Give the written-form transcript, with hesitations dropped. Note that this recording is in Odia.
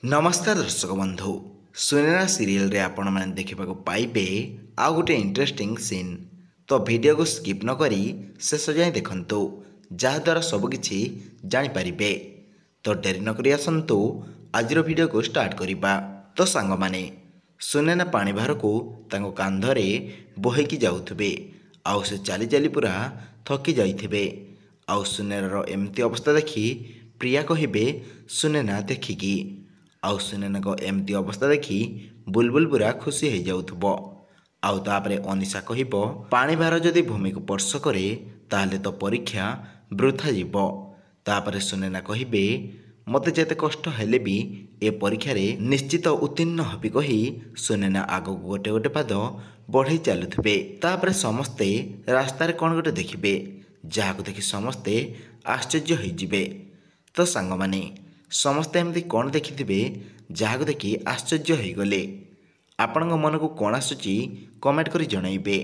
ନମସ୍କାର ଦର୍ଶକ ବନ୍ଧୁ, ସୁନେନା ସିରିଏଲରେ ଆପଣମାନେ ଦେଖିବାକୁ ପାଇବେ ଆଉ ଗୋଟେ ଇଣ୍ଟରେଷ୍ଟିଂ ସିନ୍। ତ ଭିଡ଼ିଓକୁ ସ୍କିପ୍ ନ କରି ଶେଷ ଯାଏଁ ଦେଖନ୍ତୁ, ଯାହାଦ୍ୱାରା ସବୁକିଛି ଜାଣିପାରିବେ। ତ ଡେରି ନକରି ଆସନ୍ତୁ ଆଜିର ଭିଡ଼ିଓକୁ ଷ୍ଟାର୍ଟ କରିବା। ତ ସାଙ୍ଗମାନେ, ସୁନେନା ପାଣି ଭାରକୁ ତାଙ୍କ କାନ୍ଧରେ ବୋହିକି ଯାଉଥିବେ ଆଉ ସେ ଚାଲି ଚାଲି ପୁରା ଥକି ଯାଇଥିବେ। ଆଉ ସୁନେନାର ଏମିତି ଅବସ୍ଥା ଦେଖି ପ୍ରିୟା କହିବେ, ସୁନେନା ଦେଖିକି। ଆଉ ସୁନେନାଙ୍କ ଏମିତି ଅବସ୍ଥା ଦେଖି ବୁଲବୁଲ ପୁରା ଖୁସି ହେଇଯାଉଥିବ। ଆଉ ତାପରେ ଅନିଶା କହିବ, ପାଣି ଭାର ଯଦି ଭୂମିକୁ ସ୍ପର୍ଶ କରେ ତାହେଲେ ତ ପରୀକ୍ଷା ବୃଥା ଯିବ। ତାପରେ ସୁନେନା କହିବେ, ମୋତେ ଯେତେ କଷ୍ଟ ହେଲେ ବି ଏ ପରୀକ୍ଷାରେ ନିଶ୍ଚିତ ଉତ୍ତୀର୍ଣ୍ଣ ହେବି କହି ସୁନେନା ଆଗକୁ ଗୋଟେ ଗୋଟେ ପାଦ ବଢ଼େଇ ଚାଲୁଥିବେ। ତାପରେ ସମସ୍ତେ ରାସ୍ତାରେ କ'ଣ ଗୋଟେ ଦେଖିବେ, ଯାହାକୁ ଦେଖି ସମସ୍ତେ ଆଶ୍ଚର୍ଯ୍ୟ ହେଇଯିବେ। ତ ସାଙ୍ଗମାନେ, ସମସ୍ତେ ଏମିତି କ'ଣ ଦେଖିଥିବେ ଯାହାକୁ ଦେଖି ଆଶ୍ଚର୍ଯ୍ୟ ହେଇଗଲେ? ଆପଣଙ୍କ ମନକୁ କ'ଣ ଆସୁଛି କମେଣ୍ଟ କରି ଜଣାଇବେ।